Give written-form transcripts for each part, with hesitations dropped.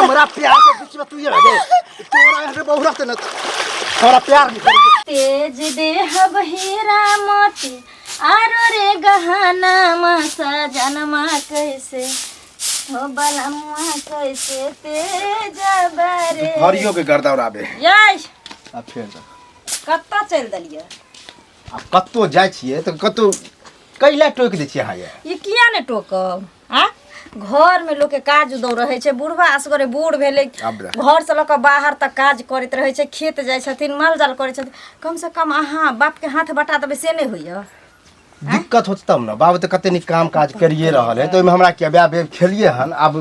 हमरा प्यार के बीच में तू ये गे तोरा एहन बहु रहते न तोरा प्यार नहीं करेंगे। तेज देह हीरा मोती आरो रे गहना मा सजनमा कैसे हो बलमुआ कैसे तेज बरे हरियो के गर्दा उड़ाबे। याय। आ फेर जा। कत्ता चलि देलियै? आ कतौ जाइ छियै तऽ कतौ कैला टोकि दै छियै अहाँ ये? ई किया ने टोकब? आ घर में लोक के काज उदौ रहै छै, बुढ़वा असगरे बूढ़ भेलै, आब जा। घर से लऽ कऽ बाहर तक काज करैत रहै छै, खेत जाइ छथिन, माल जाल करै छथिन। कम से कम अहाँ बाप के हाथ बटा देबै से नहि होइया? दिक्कत होत तब ने बाबू, तऽ कते नीक काम काज करिए रहल है, तऽ ओहिमे हमरा किया बे बे खेलिए हन। आब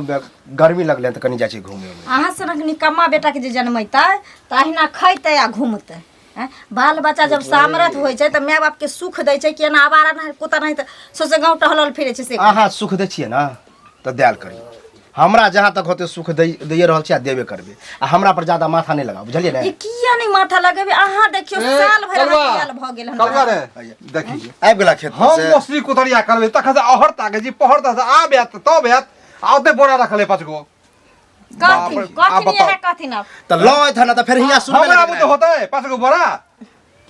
गर्मी लगलै हन तऽ कनि जाइ छी घूमे उमे। अहाँ सनक निकम्मा बेटा के जे जनमेतै तऽ अहिना खैतै आ घूमतै। आँय, बाल बच्चा जब सामरथ होइ छै तऽ माय बाप के सुख दै छै कि एना आवारा नहि कुत्ता नहि तऽ सौंसे गाँव टहलल फिरै छै से। अहाँ सुख दै छियै ने तऽ देल करियौ, हमरा जहाँ तक होतै सुख दै दैए रहल छी आ देबे करबै, आ हमरा पर ज्यादा माथा नहि लगाउ, बुझलियै ने? ई किया नहि माथा लगेबै अहाँ? देखियौ, ए, साल भरि कलुआ, अहाँके आयल भऽ गेल कलुआ हमरा। रे, देखी आबि गेला खेत पर हम से। मछली कुतरिया करबै तखन से अहर ताके जी पहर तऽ आब आयत तब आयत, आ ओते बोरा रखले पाँच गो। कहथिन बाप रे, आब कहथिन बताउ। इएह कहथिन आब। तऽ लऽ अयतह ने तऽ फेर हियाँ सुनबे हमरा लगतै। बुते होतै पाँच गो बोरा?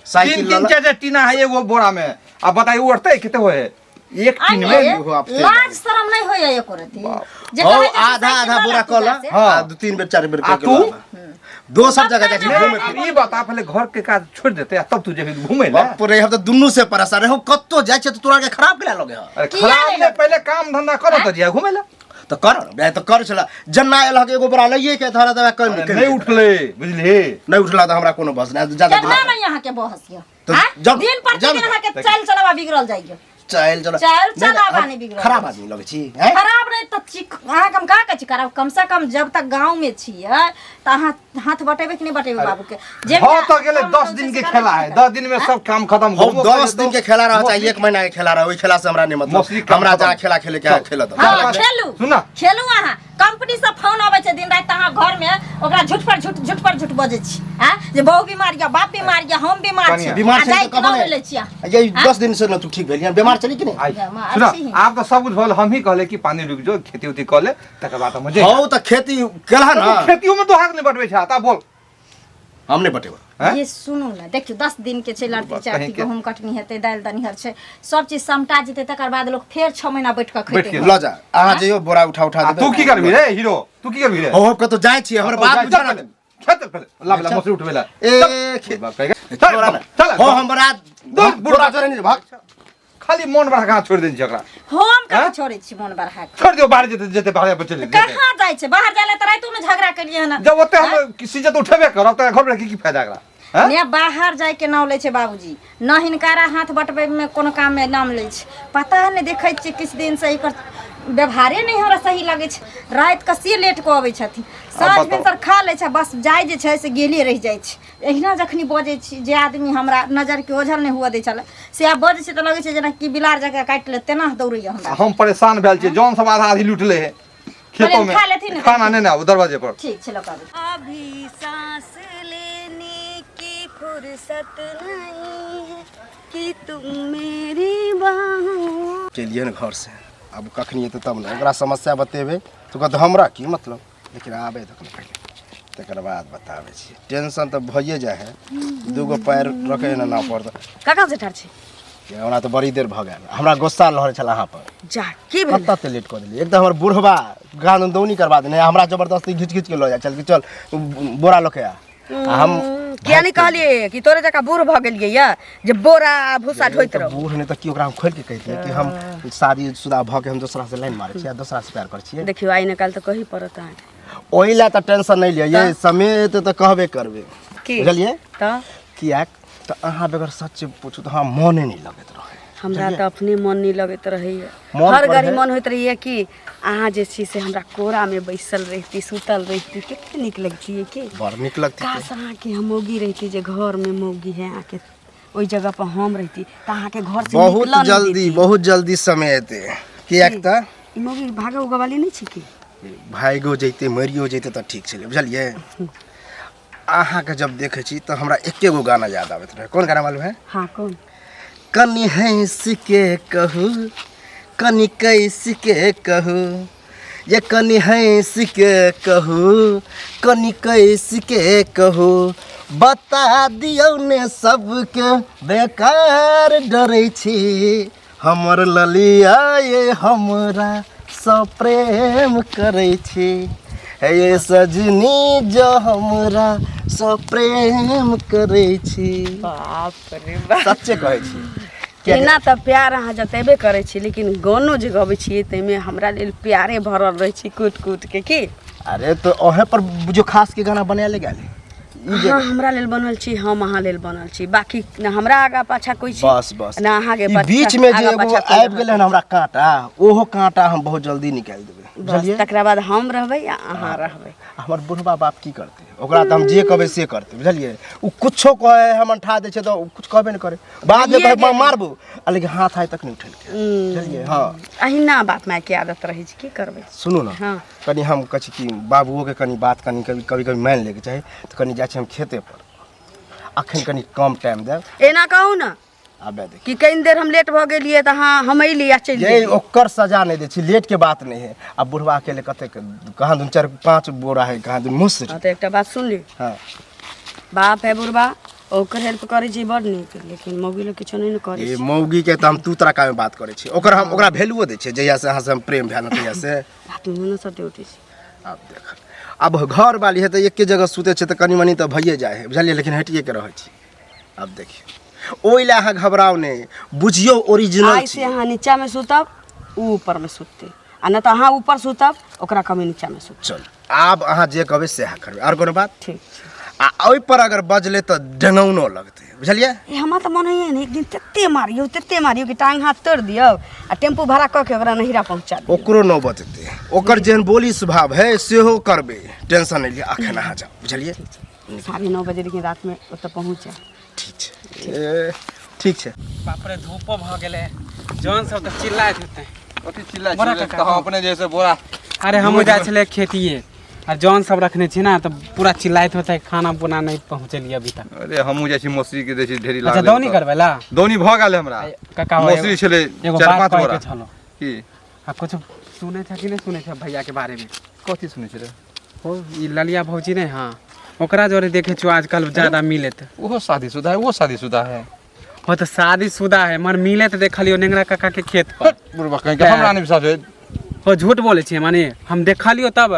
साइकिल तीन तीन लऽ चार चार टीना है एगो बोरा में, आ बताइ उठतै कते होय एक टीन में? आइए, ओहो आब तेज लाज शरम नहीं होइए एको रति जे हौ कहै छै आधा साइकिल आधा लऽ बोरा ला कऽ पूजा लऽ से। हाँ। आ दू तीन बेर चारि बेर आ कऽ के तू? लऽ आबह। दोसर जगह जाइ छी घूमे फिरे। ई बता पहले, घर के काज छोड़ देते आ तब तू जेबही घूमे ले? बाप रे, हम तऽ दुनू से परेशान रहे। हम कतौ जाइ छियै तऽ तोरा के खराब केला लगे हँ। अरे किया खराब नहि नहीं, पहले काम धंधा करो तऽ जिया घूमे ले। तऽ कर ने, तऽ कर छला जन्ना एल हक एगो बोरा लइए के धरा देबा कम। अरे नहीं उठले, बुझली? नहीं उठला तऽ हमरा कोनो बस नहीं ज्यादा। केना नहीं अहाँ के बहस यऽ? तऽ आँय? जब- दिन पर जब- दिन अहाँ के चाल चलावा बिगड़ल जाइए। चल चल। चल नहीं, चलावा। हम नहीं बिगड़ल। खराब आदमी लगै छी हैं? खराब नहीं तऽ छी अहाँके हम का कहै छी खराब? कम से कम जब तक गाँव में छियै तऽ अहाँ हाथ बटेबै कि नहि बटेबै बाबू के? जे हाँ तो गेले काम 10 रहै दिन छै के से खेला करै है छै। 10 दिन में सब काम खत्म। हम घूमो 10 फिरो दिन के खेला रह चाहे एक महीना के खेला रह, ओहि खेला से हमरा नहीं मतलब। मछली काम हमरा खत्म। जहाँ खेला खेले के खेल दो। हाँ, खेलू। सुन ना। खेलू अहाँ। कंपनी से फोन अबै छै दिन राति, अहाँ घर में ओकरा झूठ पर झूठ, झूठ पर झूठ बजै छी आँ जे बहू बीमार यऽ, बाप बीमार यऽ, हम बीमार छी। कनिया। बीमार आ छै जाइ तऽ के नाम कहबो लै छी अहाँ। ये 10 दिन से न तू ठीक भेलियन, बीमार चली कि नहीं? आई मार सुन, छी। आप तो सब कुछ भल, हम ही कहले कि पानी रुक जो, खेती उती कर ले, तकर बाद हम जे हौ तऽ खेती केलह ना? खेतियो में तो हाथ नहीं बटबै छै, ता बोल। हम नहीं बटेबै। हैं? ये सुनू ने, देखियौ, 10 दिन के छै लड़ती बस चारती कहीं के- गहूँम कटनी हेतै, दालि दनिहर छै, सब चीज समटा जेतै, तकर बाद लोक फेर 6 महीना बैठ कऽ बैठ खैतै। के। लऽ जा, अहाँ जइयो, बोरा उठा उठा आ देबै। तू की करबी रे हीरो, तू की करबी रे? हौ, हम कतौ जाइ छियै, हमर बात बुझा ना। खेत पहले ला, ला मछली उठबै ला। ए बाप कहेगा, चल छोड़ा ना। चल। हो हमरा दूर, बोरा जोरे नहीं भाग। खाली मन बढ़ा कहाँ छोड़ देने छै ओकरा। हम कहाँ हैं? छोड़ै छी मन बढ़ा कऽ? छोड़ दियौ, बाहर जेते जेते बाहर पर चलि जेतै। कहाँ जाइ छै बाहर? जाइ लए तऽ रातिओ में झगड़ा केलियै हन। जब ओते हम किसी जत उठेबे करब तऽ घर में की की फायदा एकरा, हैं? ने बाहर जाय के नाम लै छै बाबूजी, न हिनकारा हाथ बटबै में कोनो काम में नाम लै छै। पता नहि, देखै छियै किछु दिन से एकर व्यवहारे नहि हमरा सही लगै छै। राति कऽ से लेट कऽ अबै छथिन, साँझ बताउ। भिनसर खा लै छै, बस जाइ जे छै से गेले रहि जाइ छै। एहिना जखनी बजै छी, जे आदमी हमरा नजरके ओझल नहि हुअ दै छलै से आब बजै छै तऽ लगै छै जेना कि बिलाड़ जकाँ काटि लेत, तेना दौड़ैए हमरा। आ हम परेशान भेल छियै, जौन सब आधा आधी लूटले है खेतों में। खा लेथिन ने। खाना नहि ने आबू दरवाजे पर। ठीक छै, लऽ कऽ आबै। अभी सांस लेने की फुर्सत नहीं है कि तुम मेरी बाहों चलिए ने घर से, आब कखनी एतै तब ने ओकरा समस्या बतेबै तऽ कहतै हमरा की मतलब। लेकिन आबै तखन पहिले, तकर बाद बताबै छी। टेंशन तऽ भइए जाइ है, दूगो पैर रखै ने ना पड़त। कका से ठाढ़ छी? हमरा तऽ बड़ी देर भऽ गेल, हमरा गुस्सा लहरै छल अहाँ पर। जा, की भेल? कतऽ लेट कऽ देलियै? एक तऽ हमर बुढ़बा गान दौनी करबा देने, हमरा जबरदस्ती घीच घीच के लऽ जाइ छल कि चल बोरा लऽ के आ, आ हम किया नहीं कहलिए कि तोरे जकाँ बूढ़ भऽ गेलियै या जे बोरा आ भूसा ढोइत तऽ रहू। बूढ़ नहि तऽ की, ओकरा हम खोलि के कहितियै कि हम शादीशुदा भऽ के हम दोसरा से लाइन मारै छियै आ दोसरा से प्यार करै छियै? देखियौ, आइ ने काल्हि तऽ कही पड़त अहाँके। ओहि लए तऽ टेंशन नहि लिअ, ये समय एतै तऽ कहबे करबै। की? बुझलियै? तऽ किएक तऽ अहाँ बगैर सच पूछू तऽ हमरा मोने नहि लगैत रहै। हमरा तऽ अपने मन नहि लगैत रहैए। मोन हर पर घड़ी है। मन होइत रहैए कि अहाँ जे छी से हमरा कोरामे बैसल रहिती, सुतल रहिती, कते नीक लगतियै की। बड़ नीक लगतै। काश अहाँके हम मौगी रहिती, जे घरमे मौगी है अहाँके, ओहि जगह पर हम रहिती तऽ अहाँके घर से बहुत निकलऽ नहि जल्दी देती। बहुत जल्दी समय एतै, किएक तऽ ई मौगी भागऽ उगऽ वाली नहि छै की? भागियो जैतै, मरियो जैतै तऽ ठीक छलै, बुझलियै? अहाँके जब देखै छी तऽ हमरा एके गो गाना याद आबैत रहै। कोन गाना मालूम है? हाँ, कोन? कनि हँसि के कहू, कनि कैसि के कहू, ये कनि हँस के कहू, कनि कैस के कहू, बता दियौ ने सबके बेकार डरै छी, हमर ललिया ये हमरा सँ प्रेम करै छी, हे ये सजनी जो हमरा सँ प्रेम करै छी। बाप रे बाप। सच्चे कहै छी। एना तऽ प्यार अहाँ जतेबे करै छी, लेकिन गानो जे गबै छियै ताहिमे हमरा लेल प्यारे भरल रहै छै कूट कूट के। की अरे तो ओहे पर बुझो खास के गाना बनायल गेल। अहाँ हमरा लेल बनल छी, हम अहाँ लेल बनल छी, बाकी ना हमरा आगा पाछा कोइ छी, बस बस, ना अहाँके ई पाछा- बीच में जे आगा एगो पाछा कोइ आबि गेलै हन हमरा कांटा, ओहो कांटा हम बहुत जल्दी निकालि देबै। बस, बुझलियै? तकरा बाद हम रहबै आ अहाँ रहबै। हमर बुढ़बा बाप की करतै? ओकरा तऽ हम जे कहबै से करतै, बुझलियै? ओ कुछो कहै हम अंठा दै छै तऽ ओ कुछ कहबे नहि करै, बाद मे ये कहै मारबो, आ लेकिन हाथ आइ तक नहि उठेलकै, बुझलियै? हँ, अहिना बाप मायके आदत रहै छै, की करबै? सुनू ने। हँ। कनि हम कहै छी कि बाबुओके कनि बात कनि कभी कभी कभी मानि लैके चाही, तऽ कनि जाइ छी हम खेते पर, अखन कनि कम टाइम देब। एना कहू ने। आबे देख कि कनि देर हम लेट भऽ गेलियै तऽ अहाँ हम अयली आ चलि ये गेलियै। ओकर सजा नहि दै छी, लेट के बात नहि है। आ बुढ़वा अकेले कतेक कहाँ दुन चारि पाँच बोरा है, कहाँ दुन मुसरी। हँ, तऽ एकटा बात सुन ली। हँ। बाप है बुढ़बा, ओकर हेल्प करै छी बड़ नीक, लेकिन मौगी लोग किछो नहि ने करै ये छै। मौगी के तऽ हम तू तरह में बात करै छी, ओकर हम ओकरा वैल्यूओ दै छियै, जहिया से अहाँ से हम प्रेम भेल तहिया से। रातिमे ने सब ड्यूटी छै। आब देख, आब घर वाली है तऽ एके जगह सुतै छै तऽ कनि मनि तऽ भइए जाइ है, बुझलियै? लेकिन हटिए के रहै छी। आब देखियौ, ओहि लए अहाँ घबराउ नहि, बुझियौ ओरिजिनल आइ से छी। अहाँ नीचामे सुतब, उ ऊपरमे सुततै, आ नहि तऽ अहाँ ऊपर सुतब, ओकरा कमी नीचामे सुतब। चल, आब अहाँ जे कहबै सएह करबै, आर कोनो बात? ठीक छै। आ ओहि पर अगर बजलै तऽ डेंगौनो लगतै, बुझलियै? ए हमरा तऽ मन होइए ने एक दिन तते मारियौ, तते मारियौ कि टांग हाथ तोड़ि दियौ आ टेम्पू भाड़ा कऽ के ओकरा नहिरा पहुँचा दियौ। ओकरो नौबत एतै, ओकर जेहन बोली स्वभाव है सेहो करबै, टेंशन नहि लिअ, अखन अहाँ जाउ, बुझलियै? 9:30 बजे लेकिन रातिमे ओतऽ पहुँच जायब। ठीक छै, ए, ठीक छै। बाप रे, धूपो भऽ गेलै, जौन सब तऽ चिल्लाइत हेतै। कथी चिल्ला बोरा चिल्ला काका, तऽ हम अपने जैसे बोरा। अरे हमहूँ जाइ छलियै खेतिए, आ जौन सब रखने छी ने, तऽ पूरा चिल्लाइत होतै, खाना पुना नहि पहुँचेलियै अभी तक। अरे हमहूँ जाइ छी मौसी के दै छी ढेरी अच्छा, लागल। दौनी करबै ला? दौनी भऽ गेल हमरा। काका हो, मौसी छलै एगो चारि बात पाँच कहैके बोरा। छलो। की? आ कुछ सुनै छ कि नहि सुनै छ भैया के बारे में? कथी सुनै छलै? हो, ई ललिया भौजी नहीं? हाँ, ओकरा जोरे देखे छो आजकल ज्यादा मिलत। ओहो शादीशुदा है, ओहो शादीशुदा है। हो तऽ शादीशुदा है, मगर मिले तऽ देखलियो नेंगरा काका के खेत पर। बुढ़बा कहीं के, हमरा नहीं विश्वास है। हो, झूठ बोले छियै? माने हम देखलियो तब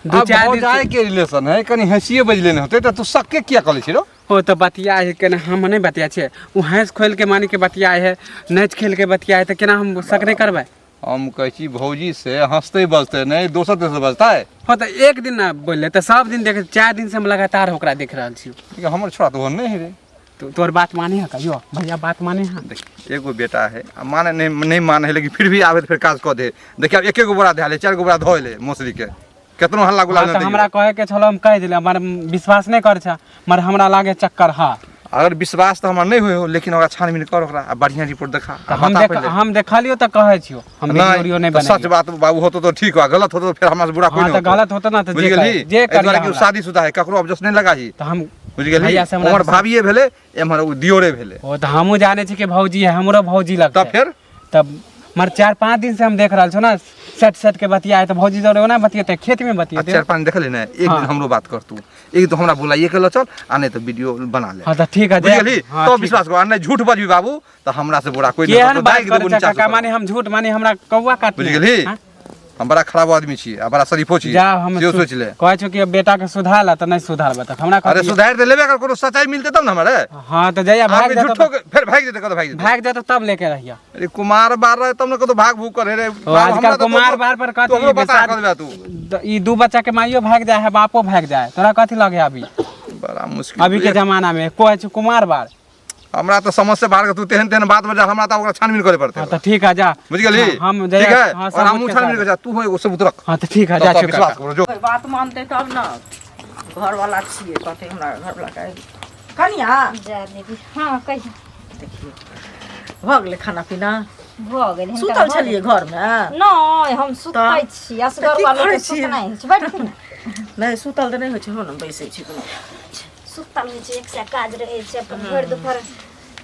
दू आब चारि दिन भौजाई के रिलेशन है, कनी हंसिए बजले ने होते तऽ तू सक्के किया करै छी रो? हो तऽ बतिया है केना, हम नहीं बतिया छियै, ओ हँस खोलि के मानि के बतिया है, नाचि खेल के बतिया है, तऽ केना हम शक नहीं करबै? हम कहै छी भौजी से हंसते बजते नहीं, दोसर तेसर बजतै। हो तऽ एक दिन ना बोलले तऽ सब दिन देख, 4 दिन से हम लगातार ओकरा देख रहल छी। लेकिन हमर छोड़ा तऽ ओहन नहि है रे। तो तोहर बात माने है कहियो भैया? बात माने है? देख, एगो बेटा है आ माने नहीं, नहीं माने है, लेकिन फिर भी आबे तऽ फेर काज कऽ दे। देखिए, आब एके गो बोरा धए ले, 4 गो बोरा धोए ले मौसरी के, केतनो हल्ला गुल्ला हाँ, तऽ नहि हमरा दियौ। कहे के छलो, हम कहि दिले, मगर विश्वास नहीं कर छा, मगर हमरा लागे चक्कर हा। अगर विश्वास तऽ हमरा नहि होइ हो, लेकिन ओकरा छानबीन कर ओकरा आ बढ़िया रिपोर्ट देखा आ तऽ हम बता देख पहिले। हम देखलियो तऽ कहै छियो, हम वीडियो उडियो नहीं तऽ सच बनेलियो। बात बाबू होतो तऽ ठीक हो, गलत होतो तऽ फेर हमरा से बुरा कोई हाँ, नहीं तऽ होतो। गलत होतो ना तऽ बुझि जे गेलही? जे एहि दुआरे करियै कि ओ हमरा। शादीशुदा है, ककरो ऑब्जेक्शन नहि लगाही। तऽ हम बुझि गेलही? भैया से हमरा उम्हर भाभिये भेलै, एम्हर ओ दियोरे भेलै। ओ तऽ हमहूँ जानै छी कि भौजी है, हमरो भौजी लगतै। तब फेर तब मगर 4-5 दिन से हम देख रहल छौ ना, सेट सेट के बतिया तऽ भौजी जोरे ओना बतियेतै, खेत में आ बतियेतै। 4-5 देखली ने, एक हाँ। दिन हमरो बात कर तू, एक दिन हमरा बुलाइए के लऽ चल, आ नहि तऽ वीडियो बना ले। हाँ तऽ ठीक है, बुझि गेलही? हाँ, तो ठीक। विश्वास कर, आ नहि झूठ बजबी बाबू तऽ हमरा से बुरा कोई नहि केहन होतो, बात दागि देबो करै छै नीचा से काका, ऊपर। माने हम झूठ माने हमरा कौआ काटने। बुझि गेलही? हाँ? हम बड़ा खराब आदमी छी आ बड़ा शरीफो छी, जा हम सेहो सोचि ले। कहै छौ कि अब बेटा के सुधार ला तऽ नहि सुधारबै तऽ हमरा अरे कथी? सुधारि तऽ लेबे कर, कोनो सच्चाई मिलतै तब ने हमरा रे। हाँ तऽ जहिया भागि आदमी जेतौ झूठो के फेर भागि जेतै, कतौ भागि जेतै। भागि जेतौ तब लेके रहिया। अरे कुमार बार रहे तब ने कतौ भाग भूग करे रे। ओ, बाबू, आजकल हमरा तऽ कुमार तोहरो- बार पर कथी तोहरो बता शादी- कर देबे तू। ई 2 बच्चा के माइयो भागि जाए है, बापो भागि जाए, तोरा कथी लगे अभी? बड़ा मुश्किल अभी के जमाना में कहै छौ कुमार बार। हमरा तऽ समझ से बाहर के, तू तेहन तेहन बात बजा, हमरा तऽ ओकरा छानबीन करे पड़तै। हाँ तऽ ठीक है, जा। बुझि गेलही? हाँ, हम ठीक जहिया है, हाँ, और सबूत हमहूँ के छानबीन साथ। करे जा, तू हो एगो सबूत रख। हाँ तऽ ठीक है, तब जा तब छियौ विश्वास काका। करो, जो। बात मानतै तब ने, घरवाला छियै, कहतै हमरा घरवाला के कनिया। जा दीदी, हाँ कहियौ। देखियौ, भऽ गेलै खाना पीना? भऽ गेल। हिनकर सुतल भऽ छलियै गेल। घरमे? नहि, हम सुतै तऽ- छी, असगरुआ तऽ की लोकके करै छी? सुतनाइ होइ छै। बैठू ने। नहि, सुतल तऽ नहि होइ छै, हो ने बैसै छी कोनो। सुतल होइ छै, एक सए काज रहै छै अपन भरि दुपहर।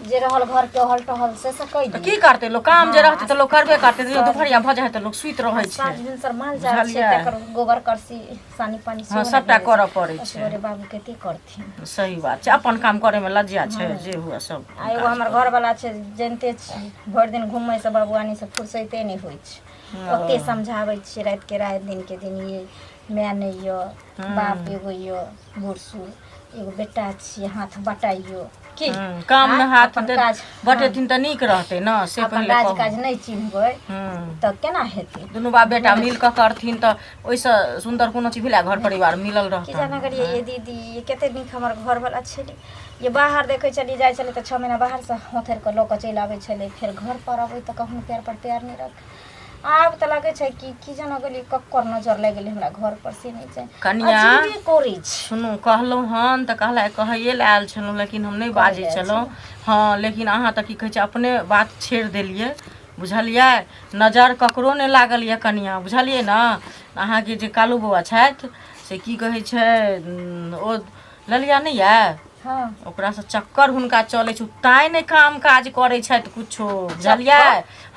जे रहल घर के हल टहल से से कहि तऽ दियौ की करतै लोक काम जे हँ, रहतै तऽ लोक करबे करतै जे दुपहरिया भऽ जाइ है तऽ लोक सुति रहै छै साँझ भिनसर माल जाल छै बुझलियै? तकर गोबर करसी सानी पानी हँ सेहो ने सभटा भऽ जाइ करऽ छै। पड़ै छै असगरे बाबू कते करथिन सही बात छै अपन काम करैमे लज्जा छै जे हुए सब आ एगो हमर घरवला छै जनिते छी भरि दिन घुमैसँ बाबुआनीसँ फुर्सैते नहि होइ छै ओते समझाबै छियै रातिके राति दिनके दिन ये माय नहि यऽ बाप एगो यऽ बूढ़ सूढ़ एगो बेटा छियै हाथ बटाइयो की काम में आँय? हाथ अपन दे काज बटेथिन तऽ नीक रहतै ने से अपन पहिले राज कहू काज नहि चिन्हबै तऽ केना हेतै दुनू बाप बेटा मिल कऽ करथिन तऽ ओहिसँ सुन्दर कोनो चीज भेलै घर परिवार मिलल की रहतनि जाना करिए ये दीदी ये कते नीक हमर घरवला छलै ये बाहर देखै छलियै जाइ छलै तऽ 6 महीना बाहरसँ होथरि कऽ लऽ कऽ चलि आबै छलै फेर घर पर अबै तऽ कखनो पैर पर पैर नहि रखै आब तऽ लगै छै कि की जाना गेलियै ककर नजर लागि गेलै हमरा घर पर से नहि छै कनिया अजीबे करै छै सुनू कहलहुँ हन तऽ कहला कहैए लए आयल छलहुँ लेकिन हम नहि बाजै आयल छलहुँ हँ लेकिन अहाँ तऽ की कहै छै अपने बात छेड़ देलियै बुझलियै नजर ककरो नहि लागल यऽ कनिया बुझलियै ने अहाँके जे कालू बौआ छथि से की कहै छै ओ ललिया नहि यऽ हँ ओकरासँ चक्कर हुनका चलै छै ताहि नहि काम काज करै छथि कुछो बुझलियै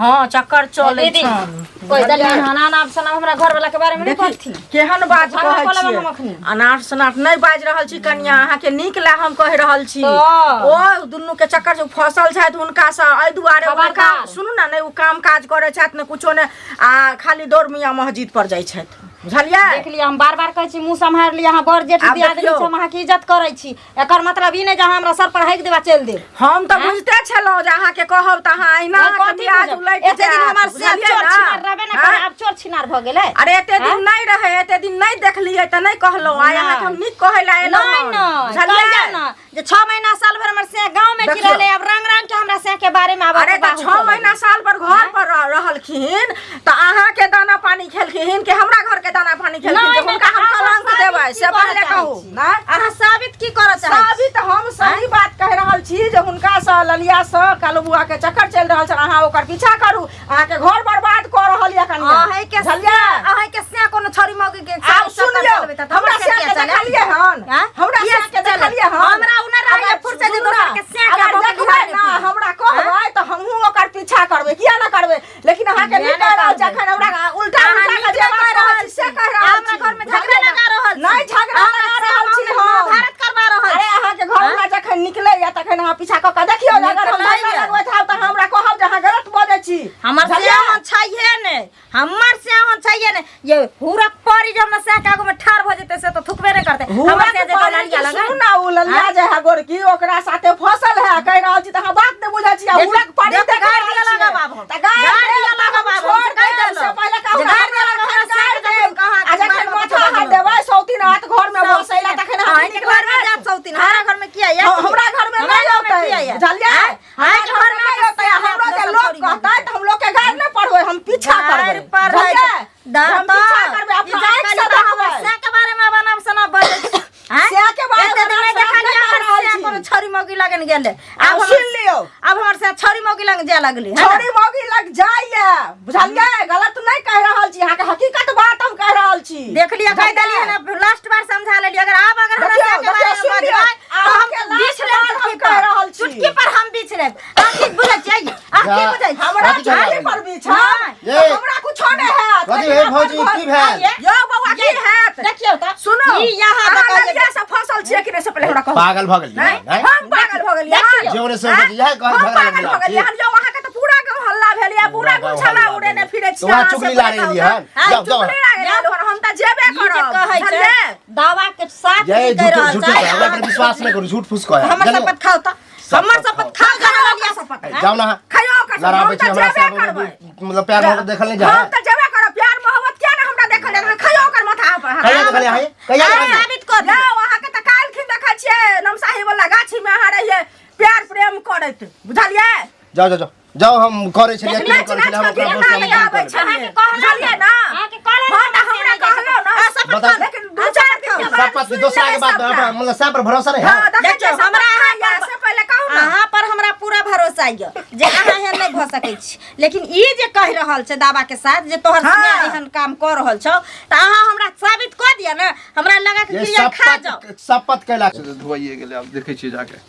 हँ चक्कर चलै दीदी छनि कोइ दलियन हन अनाप शनाप हमरा घरवला के बारे में नहीं कहथिन केहन बात झगड़ा कहै कऽ लेबै छियै हम अखनी। अनार शनार नहि बाजि रहल छी कनिया अहाँके नीक लए हम कहि रहल छी तऽ? ओ दुनू के चक्कर से फसल छथि हुनकासँ एहि दुआरे ओ खबरदार। काम सुनू ने नहि ओ काम काज करै छथि ने कुछो नहि आ खाली दौड़ मियाँ मस्जिद पर जाइ छथि बुझलियै देख लिअ हम बार बार कहै छी मुँह सम्हारि लिअ अहाँ बड़ जेठ आब दियादनी देखियौ। छी हम अहाँके इज्जत करै छी एकर मतलब ई नहि जे अहाँ हमरा सर पर हाकि देबा चलि देब हम तऽ बुझते छलहुँ जे अहाँके कहब तऽ अहाँ अहिना अहाँके कथी मियाज बुझब? उलटि एते दिन जायत, हमर से बुझलियै चोर ने? छिनार रहबे ने करे आँय? आब चोर छिनार भऽ गेलै अरे एते दिन नहि रहै एते दिन नहि देखलियै तऽ नहि कहलहुँ आइ अहाँके हम नीक कहै लए एलहुँ नहि हन, नहि बुझलियै कहियौ ने जे 6 महीना साल भर हमर से गाँव में की देखियौ। रहलै आब रंग रंग के हमरा से के बारे में आब अरे तऽ अफवाह 6 उठऽ महीना लगलै। साल भर घर पर रहलखिन तऽ अहाँके दाना पानी खेलखिन कि हमरा घर के दाना पानी खेलखिन नहि, जे नहि, हुनका हम अहाँ कलंक साबित देबै की से करऽ पहिले चाहै कहू छी? ना अहाँ साबित की करऽ चाहै छी? साबित हम सही बात कहि रहल छी जे हुनकासँ ललियासँ कालू बुआ के चक्कर चलि रहल छल अहाँ ओकर पीछा करू अहाँके घर बर्बाद कऽ रहल यऽ कनिया अहीं के बुझलियै अहीं के से कोनो छड़ी मौगी के आब सुन लियौ हमरा से के देखलियै हन आँ? हमरा किया से के चले? देखलियै हन हमरा उ ना रहैए अगर फुर्सत जे सुनू दोसर ना, के से के अगर भऽ देखबै घुमाइ ना देथिन। हमरा कहबै तऽ हमहूँ ओकर पीछा करबै किया ना करबै लेकिन अहाँके किया नहि ना कहि रहल छी करबै? अखन हमरा उल्टा अहाँ उल्टा नीक के जे नहि बात कहि रहल रहल छी से छी। कहि रहल अहाँ हमरा छी घर में झगड़ा लगा रहल छी। नहि झगड़ा अहाँ लगा हमरा रहल छी से हम महाभारत करवा रहल अरे छी। अहाँके घर में जखन निकलैया तखन अहाँ पीछा कऽ के देखियौ जे अगर हम झगड़ा निकलैया। लगबैत हैब तऽ हमरा कहब जे अहाँ गलत बजै छी हमर से बुझलियै? ओहन छैहे नहि हमर से ओहन छैहे नहि ये हुरक परी जे हमरा से के आगू में ठाढ़ भऽ जेतै से तऽ थुकबे नहि करतै हमर हुरक से जे परी ललिया के लगन सुनू ना उ ललिया जे है गोरकी ओकरा साथे फसल है कहि रहल छी तऽ अहाँ बात नहि बुझै छी आ देखी, हुरक परी देखी, देख गारि रहल दिअ छियै। लागब आब हम। तऽ गारि गारि देब दिअ तऽ लागब हम आब हम, छोड़ कहि देब, देलहुँ। से पहिले कहू जे ना, गारि दिअ हमरा लागब, हमरा एखन गारि से के देब। कहाँ आ जखन बात माथा हाथ बजलहुँ। देबै सौतीन हाथ घर में बसैला तखन अहाँके अहाँके नीक घर में लागत। जात सौतीन हमरा घर में किया आयत? हाँ, हमरा घर में हमरा नहीं घर में औतै किया आयत? बुझलियै आँय? हमरा अहाँके घर में नहीं औतै हमरा जे लोग कहतै तऽ हम लोग के गारि नहि पढ़बै हम पीछा गारि करबै पढ़ै बुझलियै? दा- हम पीछा करबै अपना आँखि से देखबै से के बारे में अब अनाप शनाप बजै छी। आँय? से के बारे में एते दिन नहि अनाप शनाप देखलियै नहि हमर कहि रहल से छी। कोनो छौरी मौगी लगन गेलै आब आब सुनि लियौ आब हमर से छौरी मौगी लग जाय लगली है ना? छौरी मौगी लग जाइए बुझलियै गलत नहि कहि रहल छी अहाँके हकीकत बात हम कहि रहल छी देख लिअ कहि देलियै ने लास्ट बार समझा लेलियै अगर आब अगर हमरा देखियौ, से के बारे देखियौ, में सुनि लियौ, बजबै तऽ हम अहाँके बीछ लास्ट लेब बार हम चुटकी कहि पर रहल छी। चुटकी पर हम बीछ लेब अहाँ की बुझै छियै अहाँ की जा। बुझै छियै हमरा कथी झगड़ा छाती भेल? पर बिछब ये। हमरा कुछो नहि हैत कथी लेकिन भेल अपन भौजी? घर- की भेल? यौ बौआ की हैत देखियौ तऽ सुनो ई यहाँ अहाँ तक आइए। ललिया से फसल छियै कि नहि से पहिले हमरा कहू पागल भऽ गेलियै नहि नहि हम पागल भऽ गेलियै देखियौ। जे ओने से बजे इएह कहै हम झगड़ा पागल लगेला भऽ गेलियै हन यौ अहाँके तऽ पूरा गाँव हल्ला भेल यऽ पूरा पूरा गाँव गाँव छला हल्ला उड़ेने भेल। फिरै छी तऽ वएह अहाँ से चुगली पहिले लारे कहू एलियै हन। तऽ। जाउ, जाउ। चुगली लारे एलियै हन, हम तऽ जेबे ई जे करब कहै छै बुझलियै दावा के साथ ये ई कहि झूठ रहल झूठ छै हमरा पर विश्वास नहि करू झूठ फूस कहै हमर बुझलियै? शपथ खाउ तऽ हमर शपथ खाउ जहाँ ललिया शपथ जाउ ना अहाँ। खइयो ओकर शपथ, लड़ाबै हम छी तऽ हमरा जेबे से करबै मतलब प्यार मोहब्बत देखल नहि जाइ हम तऽ जेबे करब प्यार मोहब्बत किया ने हमरा देखल जाय खइयो ओकर माथा पर कहिया देखलियै अहाँ कहिया देखलियै साबित कर दियौ। यौ अहाँके तऽ काल्हिखिन देखै छियै नमसाही वाला गाछीमे अहाँ रहियै प्यार प्रेम करैत बुझलियै जाउ जाउ जाउ जाउ हम करै छलियै नाच की करै नाच छलियै हम कऽ ओकरा केना दोस्त हम लगाबै की छलियै अहाँके कहलहुँ बुझलियै ना अहाँके कहलहुँ हँ तऽ हमरा कहलहुँ ना बता लेकिन दू चारि दिन के बाद शपथ सुनि दोसरा के लेबै बात सबटा। हमरा मतलब सैम पर भरोसा नहीं हँ है देखै देखियौ, छियै हमरा हमरा अहाँ पर- से पहिले कहू ना अहाँ पर हमरा पूरा भरोसा यऽ जे अहाँ एहन नहि भऽ सकै छी लेकिन ई जे कहि रहल छै दावा के साथ जे तोहर हाँ। सिया एहन काम कऽ रहल छौ तऽ अहाँ हमरा साबित कऽ दिअ ने हमरा लगा के ये क्रिया खा जाओ शपथ शपथ कैला से तऽ धोइए गेलै आब देखै छियै जाके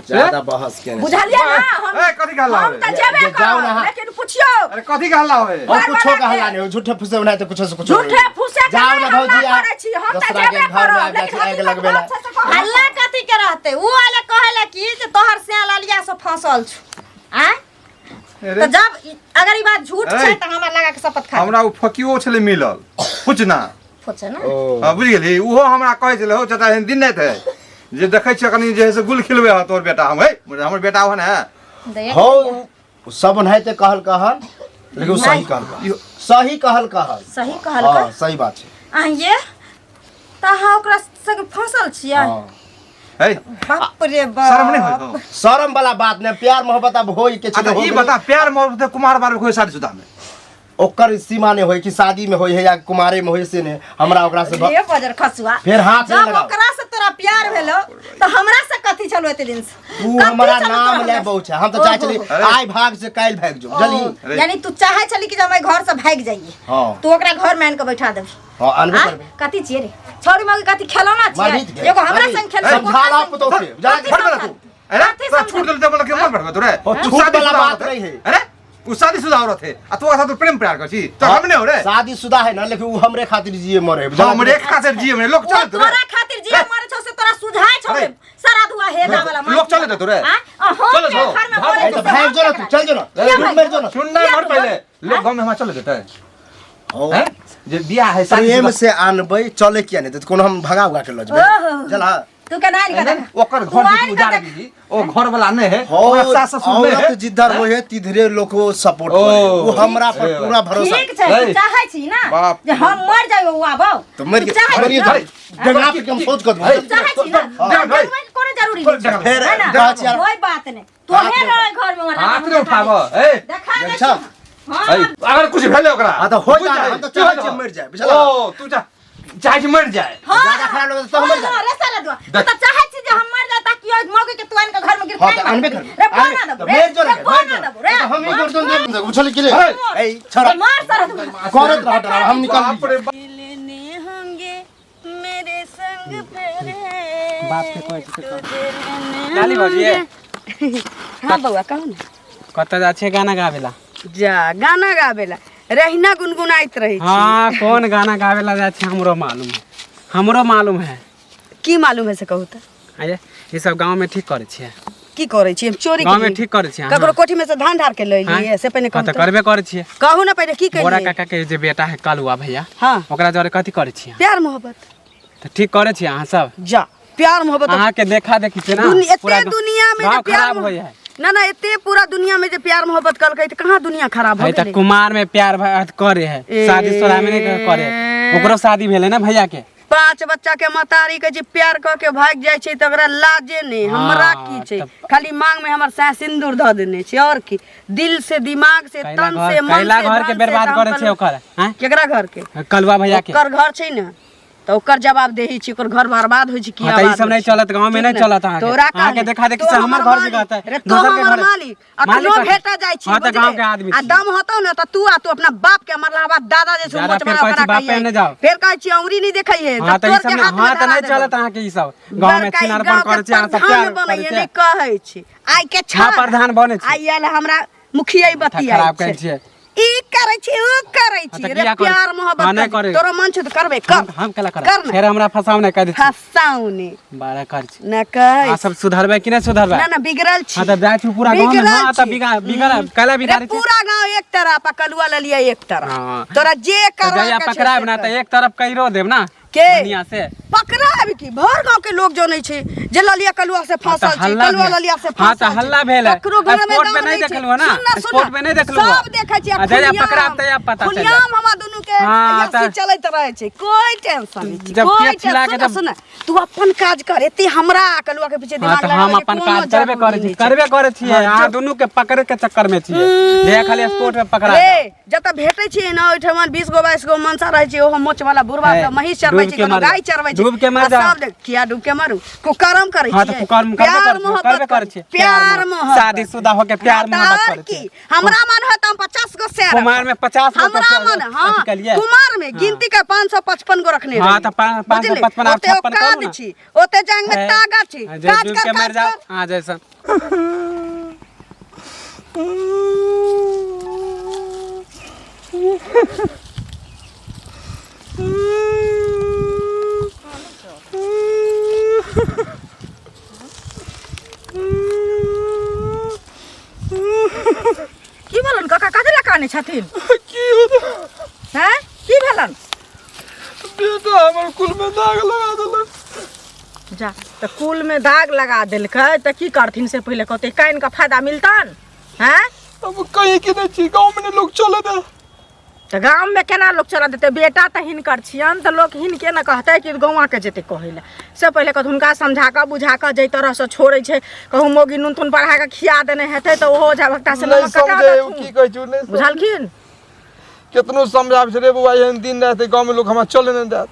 ज्यादा बहस केने बुझलियै ना हम ए कथी के हल्ला हम होवे तऽ जेबे जे जाउ ना करब अहाँ। लेकिन पुछियौ अरे कथी के हल्ला होवे और घर कुछो वाला का हल्ला नहीं हो झूठे फुसे बनाए तो कुछो से कुछो झूठे फूसे के जाओ नहीं ना हल्ला भौजी आ करै छी हम तऽ दोसरा के जेबे घर में करब आबि जाइ लेकिन छै आगि हकीकत लगबे ला बात छै से कहू। हल्ला कथी के रहते उ वाला कहेला कि जे तोहर से ललिया से फंसल छु आय अरे तो जब अगर ई बात झूठ छै ऐ। त हमरा लगा के शपथ खा हमरा उ फकियो छलै मिलल फुचना फुचे ना ओ हाँ बुझि गेली ओहो हमरा कहै छलै हौ चाचा एहन दिन नहि थे जे देखै छियै कनि जे है से गुल खिलबै हँ तोहर बेटा हम है हमर बेटा ओहन है देख हो सब ओनाहिते कहल कहल लेकिन उ सही कहल कहल सही कहल कहल सही कहल हाँ का सही बात छै अहाँ तऽ अहाँ ओकरा संगे फंसल छियै हाँ है बाप रे बाप शर्म नहि होइ हौ शर्म वाला बात नहि प्यार मोहब्बत अब होई के छै अच्छा हो ई गेलै। बता प्यार मोहब्बत कुमार बार कोई शादीशुदा में ओकर सीमा नहीं होई कि शादी में होई है या कुमारे में होई से नहीं हमरा ओकरा से रे बजर खसुआ फिर हाथ नहीं जब लगाओ। ओकरा से तोरा प्यार भेलो तऽ हमरा से कथी छलो एते दिन से तू कथी हमारा छलौ नाम तोरा ले हमरा से? बहुत छै हम तो चाहे चली अरे। आइ भाग से काल्हि भाग जो जल्दी ओ, यानी तू चाहे छली कि जब हम घर से भागि जाइए हाँ। तू ओकरा घर में आनि के बैठा देबी हाँ अनबे आ? करबे कथी छियै रे छौड़ी मौगी कथी खेलौना मारबी छियै एगो हमरा संग खेल समझा ला पुतोह के जा हट बड़ा तू अरे कथी तोरा समझा? छूट देल मतलब के मन बढ़बे तोरे ओ, तू छूट शादीशुदा वाला बात औरत है। नहीं है। अरे उ शादीशुदा औरत है आ तू साथ प्रेम प्यार कर छी तो हम नहीं हो रे शादीशुदा है ना लेकिन वो हमरे खातिर जिए मरे हम हमरे खातिर जिए मरे लोग ओ चल तोरे तोरा खातिर जिए मरे छौ से तोरा सुझाय छौ रे अरे। सारा धुआ हेजा वाला लोग चले दे तोरे आ हम चले के जाओ। घर में भाग बोले तो भाग जो ना तू चल जो ना किया तू भाग मर जो ना सुन ना मर पहले लोग गांव में हमरा चले देते हो हैं जे बियाह है प्रेम से आनबै चले किया नहीं तो कोनो हम भगा उगा के लऽ जेबै ओहो। चल हाँ तू केना आनि के देख ओकर तू घर आनि जे के उजाड़ देख। दीदी ओ घर वाला नहीं है हो ओकरा सास ससुर नहीं है औरत जिधर होए तिधरे लोग वो सपोर्ट ओ। करे वो हमरा पर ए, पूरा भरोसा ठीक छै तू अरे। चाहै छी ना बाप जे हम मर जाइयो उ आबौ तो मर तू चाहै मर छी ना? डंगा पे हम सोच कर अरे। तू चाहै छी ना अरे। डरबै के कोनो जरूरी नहीं छै। फेर है ना? कहै छी यार, कोई बात नहीं तोहे हाथ रहे घर में वाला हाथ नहीं उठाब ए देखा दे अच्छा। हां ए, अगर कुछ भेले ओकरा हाँ तो हो बुझ जा जाए, हम तो की चाहै होत? छी मर जाए बुझला ओ तू जा चाहे छी मर जाए हां ज्यादा खराब लगे तो मर जाए रे साला दुआ तू देख। तो चाहै छी जे हम मर जाए ताकि ओइ मौगी के तू आनि के घर में गिरफ्तार हाँ तो अनबे करबै रे बोना तो देबो मर जो रे रे बोना देबो रे हम ही गर्दन दे बुझल कि रे अरे। ए छोड़ा मार साला दुआ करत रह डरा हम निकल बाप रे बाप। मिलने होंगे मेरे संग फेरे बाप के कहै छै से तुझे लेने लाली भौजी ये। होंगे। हाँ बउआ कहू ना कतऽ जाइ छियै गाना गाबे ला जा गाना गाबेला रहिना गुनगुनाइत रही छी हाँ कौन गाना गाबे ला जाइ छै हमरो मालूम है हमरो मालूम है की मालूम है से कहू तऽ अरे ई सब गाँव में ठीक करै छियै की करै छी हम चोरी गाँव में केलियै। ठीक करै छियै अहाँ। ककरो कोठी में से धान ढार के ले हाँ? लिए से पहिने हाँ, कहू तऽ तऽ। करबे करै छियै कहू ना पहिने की बोरा केलियै काका के जे बेटा है कलुआ भैया हाँ ओकरा जरे कथी करै छियै प्यार मोहब्बत तऽ ठीक करै छियै अहाँ सब जा प्यार मोहब्बत अहाँके देखा देखी छै ना पूरा एते दुनिया में जे गाँव प्यार खराब होइ है ना ना एते पूरा दुनिया में जे प्यार मोहब्बत कलकै तऽ कहाँ दुनिया खराब हो है तऽ गेलै कुमार में प्यार करे है ए। शादी सोरा में नहीं करे ओकरो शादी भेलै ना भैया के पांच बच्चा के महतारी के जे प्यार कऽ के भागि जाइ छै तऽ ओकरा लाजे नहि हमरा हाँ, की छै तब- खाली मांग में हमर सास सिंदूर धऽ देने छै और की दिल से दिमाग से कैला तन घर से मन कैला से घर के धन से बर्बाद तऽ हम करे छै कहलहुँ- ओकर हैं केकरा घर के कलुआ भैया के ओकर घर छै ने तऽ ओकर जवाब देही छी ओकर घर बर्बाद होइ छै की हाँ, तऽ ई आबाद सब होइ नहि छै। चलत, गाँव में ठीक नहि ने? चलत अहाँके। तोरा अहाँके कहने। देखा देखी तो से हमर घर मालिक। जगह रे तो दोसर के हमर घर। मालिक मालिक अखनो कथी? भेटा जाइ छी हाँ, तऽ बुझले? गाँव के आदमी आ छी। दम होतौ ने तऽ तू आ तू अपना बाप के मरलावा दादा जे छै ज्यादा मोच फेर मारा कहै छी ओकरा बापे कहियै। ने जाओ। फेर कहै छी औरी नहि देखै है हाँ, तऽ तऽ ई तोर सब के नहि- हाथ में हाँ, तऽ धरा नहि देबौ। चलत अहाँके ई सब गाँव में बड़का ई छिनारपन गाँव के करै छी अहाँ सब प्रधान प्यार बनैये करै नहि छियै कहै छी आइ के छाड़ हाँ, प्रधान बनै छी। आइ आयल हमरा मुखिया बतियाइ खराब कहै छै छियै। ई करै छी ऊ करै हाँ, छी तऽ रे किया करै प्यार छी? मोहब्बत हाँ, नहि करै करै। तोरो मन छौ तऽ करबे कर हम केला कर करब ने फेर हमरा फसाव नहि कह दै छी फसाउ ने बारह कर छी न कहै अहाँ सब सुधरबै कि नहि सुधरबै ना ना बिगड़ल छी हाँ तऽ जाइ छी पूरा गाँव में बिगड़ल हाँ तऽ छी। बिगड़ कैला रे बिगाड़ै छी पूरा गांव एक तरफ आ कलुआ ललिया एक तरफ हाँ। तोरा जे तऽ करवा जहिया के छौ पकड़ायब से ना कर। तऽ एक तरफ कहिरो देब ना के बढ़िया से पकड़ायब की भर गांव के लोग जनै छै जे ललिया कलुआ से हाँ, तऽ फंसल छै हल्ला कलुआ भेल। ललिया से हाँ, फंसल तऽ छै। हल्ला भेल है। ककरो घर में स्पोर्ट दम पे नहीं छै। देखलहुँ है ना? सुन ना, सुन स्पोर्ट ना। पे नहीं देखलहुँ है। सब देखै छै आ जहिया पकड़ायब तहिया पता चलि जायत। खुलियाम हमरा दुनू के हाँ, अय्यासी तऽ- चलैत रहै छै कोई टेंशन नहीं छै जब कोई केस छिला के टेंशन जब- सुन तू अपन काज कर एते हमरा कलुआ के पीछे हाँ दिमाग तऽ हम लगाबै के अपन कोनो काज करबे जरूरी करै छी नहि छै। करबे करै छियै हाँ, अहाँ जो- दुनू के पकड़े के चक्कर में छियै जहिया खाली स्पोर्ट में पकड़ा रे जतऽ भेटै छियै ने ओहिठमन 20 गो 22 गो मनसा रहै छै ओहो मोच वाला बुढ़वा है, सब महीष चरबै चरबै डूब छी के कोनो मर गाय जाउ। चरबै छी डूब के मर आ जाउ। सब देख किया डूब के मरू कुकर्म करै हाँ, तऽ छियै कुकर्म करबे प्यार करै छियै, मोहब्बत करबे करै छियै। प्यार मोहब्बत शादीशुदा होके प्यार हाँ, तऽ मोहब्बत आओर करै की छियै। हमरा मन है तऽ हम 50 गो शेर कुमार में 50 गो हमरा तऽ मन हाँ अथी केलियै। कुमार में गिनती के 555 गो रखने हाँ, रहियै। तऽ पाँच सए बुझली? पचपन आर ओते 56 औकात करू ने। छी ओते जांग में ताकत छी हाँ, जे काज डूब कर के मर काज जाओ कर हाँ जैसा की भेलन काका कथी लए कानै छथिन हैं की भेलन बेटा हमर कुल में दाग लगा देलक जा तऽ कुल में दाग लगा देलकै तऽ की करथिन से पहिले कहते कानि कऽ फायदा मिलतन हैं अब कहीं के नहीं छी गाँव में नहीं लोग चले दे तऽ गाममे केना लोक चलऽ देतै बेटा तऽ हिनकर छियनि तऽ लोक हिनके ने कहतै कि गौआँके जेतै कहै लए से पहिले कहत हुनका समझा कऽ बुझा कऽ जाहि तरहसँ छोड़ै छै कहूँ मौगी नून तून पढ़ा कऽ खिया देने हेतै तऽ ओहो ओझा भक्ता से नहीं नमक कटा समझे देथुन की कहै छी नहीं समझे। बुझलखिन केतनो समझाबै छै रे बौआ एहन दिन राति गाँव में लोग हमरा चले नहीं देत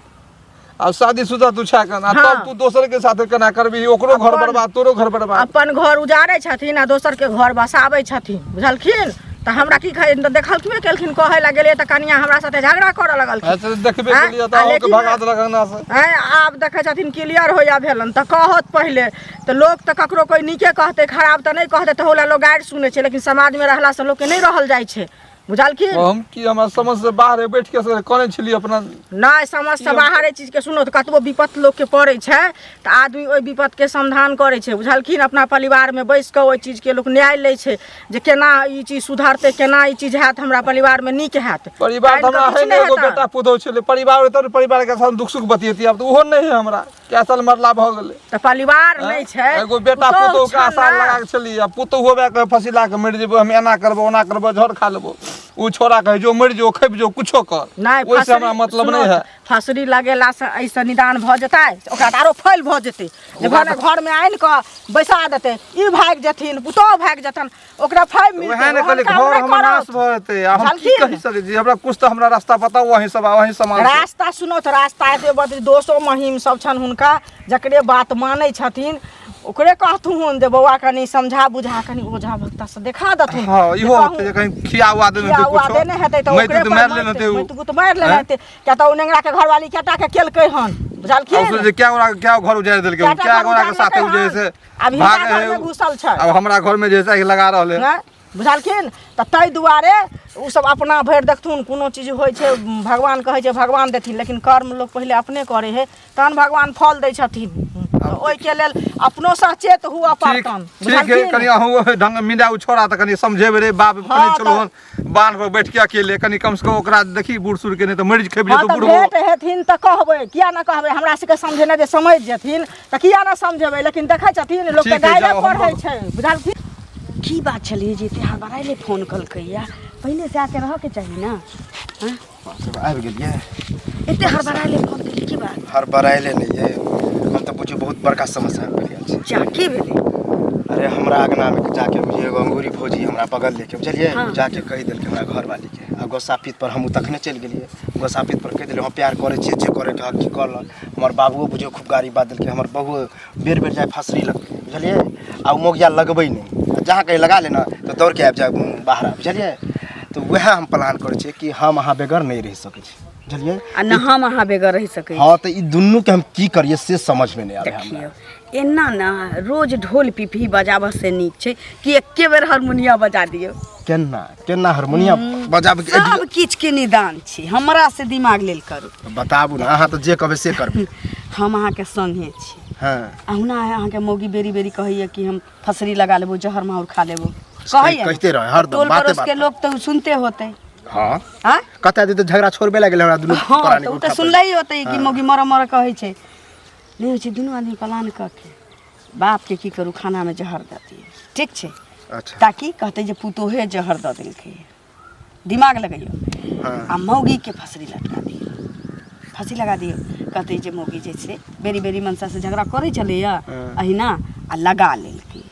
आ शादीशुदा तू छा कन आ हाँ। तब तू दोसर के साथे केना करबी ओकरो घर बर्बाद तोरो घर बर्बाद अपन घर उजाड़ै छथिन आ दोसरके घर बसाबै छथिन बुझलखिन तऽ हमरा की कहै तऽ देखलखिन केलखिन कहै लए गेलियै तऽ कनिया हमरा साथे झगड़ा करऽ लगलखिन अच्छा देखबे आँय? केलियै तऽ आ अहूँके लेकिन- भगा देलक अंगना से आँय आब देखै छथिन क्लियर होइया भेलन तऽ कहत पहिले तऽ लोक तऽ ककरो कोइ नीके कहतै खराब तऽ नहि कहतै तऽ लए लोक गारि सुनै छै लेकिन समाजमे रहलासँ लोकके नहि रहल जाइ छै बुझलखिन हम की हमरा समझ से बाहर है बैठ के सर कने छली अपना नहि समझसँ बाहर एहि चीजके सुनो तऽ कतबो विपत्ति लोकके पड़ै छै तऽ आदमी ओहि विपत्तिके समाधान करै छै बुझलखिन अपना परिवारमे बैस कऽ ओहि चीजके लोक न्याय लै छै जे केना ई चीज सुधरतै केना ई चीज हैत हमरा परिवारमे नीक हैत परिवार तऽ काल्हि हमरा तऽ है किछु नहि एगो हेतनि। बेटा पुतहु छलै परिवार होतै तऽ परिवार के साथ दुख सुख बतियेती आब तऽ ओहो नहि है हमरा कै साल मरला भऽ गेलै तऽ परिवार नहि छै एगो बेटा पुतोहु पुतहु के छनि आशा ने। लगा के छली आ पुतहु होबे के फंसी ला के मरि जेबो हम एना करबो ओना करबो झड़ खा लेबो ओ छोरा कहे जो मरि जो खेप जो कुछो कर नहि ओहिसे हमरा मतलब सुनो नहीं है फसरी लगेलासँ एहिसँ निदान भऽ जेतै ओकरा तऽ आरो फैल भऽ जेतै जे भने घरमे आनि कऽ बैसा देतै ई भागि जेथिन पुतोहु भागि जेतन ओकरा फैल मिलतै वएह ने ओहन कहली काम घर नहि हमर नाश करत। भऽ जेतै आ हम की बुझलखिन? कहि सकै छी हमरा कुछ तऽ हमरा रास्ता बताउ अहीं सब अहीं समाज सब। रास्ता सुनो तऽ रास्ता एते बदली दोसो महीम सब छनि हुनका जकरे बात मानै छथिन ओकरे कहथुन जे बौआ कनि समझा बुझा कनि ओझा भक्ता से देखा देथुन हँ इहो जे होतै जे कहीं खिया उआ देने खिया हेतै उआ कुछो देने हेतै तऽ माटि ओकरे उट पर मारि लेने हेतै उ। माटि उट मारि लेने आँय? हेतै किया तऽ ओ नेंगरा के घरवाली केटा के केलकै हन आ बुझलखिन उसने जे क्या गोरा क्या घर उजाड़ि देलकै उ, कएटा क्या घर गोरा के साथे उजाड़लकै उ जे है से हन? आब हिनका भाग घरमे घुसल छै। अब हमरा घर में जे है से आगि लगा रहल है हँ बुझलखिन तऽ ताहि दुआरे ओसभ अपना भरि देखथुन कोनो चीज होइ छै भगवान कहै छै भगवान देथिन लेकिन कर्म लोक पहिले अपने करै हइ तहन भगवान फल दै छथिन तऽ ओहिके लेल अपनो सचेत हुअ ठीक पड़तन ठीक है बुझलखिन कनि अहूँ ढंग मिला उ छोड़ा तऽ कनि समझेबै रे बाप कनि हँ, चलू हन बान्ह पर बैठ के अकेले कनि कम से कम ओकरा देखी बूढ़ सूढ़ के नहीं तऽ मरि खेप हँ जेतौ तऽ बूढ़ भेट हेथिन तऽ कहबै किया ने कहबै हमरा सबके समझेने जे समझि जेथिन तऽ किया ने समझेबै लेकिन देखै छथिन लोक तऽ ठीक है, गाइरे जाउ, हम पढ़ै छै बुझलखिन की बात छलियै जे एते हड़बड़ाइले फोन केलकैया पहिले से आके रहऽके चाही ने हँ सब आबि गेलियै एते हड़बड़ाइले फोन केली की बात हड़बड़ाइले नहि ये हम तऽ बुझियौ बहुत बड़का समस्या पड़ि गेल छै जा की भेलै अरे हमरा अङ्गनामे जाके बुझियौ एगो अंगूरी भौजी हमरा बगल लेके बुझलियै हाँ। जाके कहि देलकै हमरा घरवालीके आ गोसापीत पर हमहूँ तखने चलि गेलियै गोसापीत पर कहि देलियै हम प्यार करै छियै जे करैके हक की कर लऽ हमर बाबुओ बुझियौ खूब गाड़ी बात देलकै हमर बहुओ बेर बेर जाय फसरी लगबै बुझलियै आ ओ मौगिया लगबै नहि आ जहाँ कहीं लगा ले ने तऽ दौड़के आबि जाय बाहर बुझलियै तऽ वएह हम प्लान करै छियै कि हम अहाँ बगैर नहि रहि सकै छी बुझलियै आ न हम अहाँ बगैर रहि सकै हँ तऽ ई दुनूके हम की करियै से समझमे नहि आबै हमरा देखियौ एना ने रोज ढोल पिपही बजाबऽ से नीक छै कि एके बेर हारमोनिया बजा दियौ केना केना हारमोनियम बजाबै सब किछुके निदान छै हमरा से दिमाग लेल करू बताबू ने अहाँ तऽ जे कहबै से करबै हम अहाँके संगे छी हँ अहुना अहाँके मौगी बेरी बेरी कहैया कि हम फसरी लगा लेबो जहर माहुर खा लेबो कहैया कहिते रहै, हरदम, टोल बाते पड़ोस के बात। लोग तऽ सुनते होते हँ आँय कते दिन तऽ झगड़ा छोड़बे लागि गेलै हमरा दुनू हँ प्राणी तऽ ओ के तऽ उठा सुनले ही होतै कि मौगी मरऽ मरऽ कहै छै नहि होइ छै दुनू आदमी प्लान कऽ के बापके की करू खानामे जहर दऽ दियै ठीक छै अच्छा ताकि कहतै जे पुतोहे जहर दऽ देलकै दिमाग लगैयौ हँ। आ मौगीके फसरी लटका दियौ फाँसी लगा दियौ कहतै जे मौगी जे छै बेरी बेरी मनसासँ झगड़ा करै छलैए हँ। अहिना आ लगा लेलकै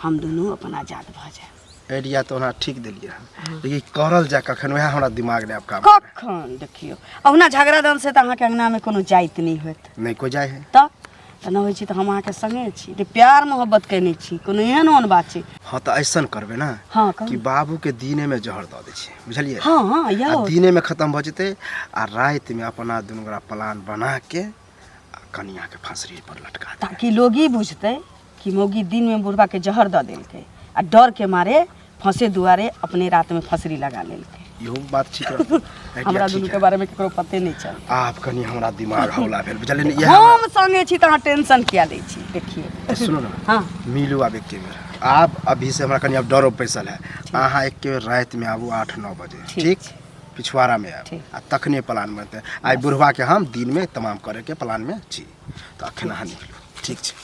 हम दुनू अपन आजाद भऽ जायब आइडिया तऽ ओना ठीक देलियै हन, लेकिन करल जाय कखन, वएह हमरा दिमाग नहि आब काम। कखन देखियौ, अहुना झगड़ा दन से तऽ अहाँके अंगनामे कोनो जाइत नहि होयत। नहि कोइ जाइ है। तऽ नहि होइ छै तऽ हम अहाँके संगे छी, तऽ प्यार मोहब्बत केने छी, कोनो एहन ओहन बात छै? हँ, तऽ ऐसन करबै ने। हँ, कहू। कि बाबूके दिनेमे जहर दऽ दै छियै, बुझलियै? हँ हँ, आ यौ दिनेमे खतम भऽ जेतै आ रातिमे अपना दुनू गोरा प्लान बना के आ कनियाके फाँसरी पर लटका देबै, ताकि लोग ई बुझतै कि मौगी दिनमे बुढ़बाके जहर दऽ देलकै आ डर के मारे फंसे दुआरे अपने रात में फंसरी लगा लेलकै। इहो बात ठीक रहतै। आइडिया हमरा ठीक दुनू के है। बारे में केकरो पते नहीं चल। आब कनि हमरा दिमाग हौला भेल, बुझलियै ने? इएह हम संगे छी तऽ अहाँ टेंशन किया लै छी? देखियौ। सुनू ने। हाँ। मिलू आब एके बेर, आब अभी से हमरा कनि आब डरो पैसल है। अहाँ एके बेर रातिमे आबू 8-9 बजे। ठीक ठीक छै। पिछवाड़ामे आयब। ठीक। आ तखने प्लान बनतै। आइ बुढ़वा के हम दिनमे तमाम करैके प्लानमे छी, तऽ अखन अहाँ निकलू, ठीक छै?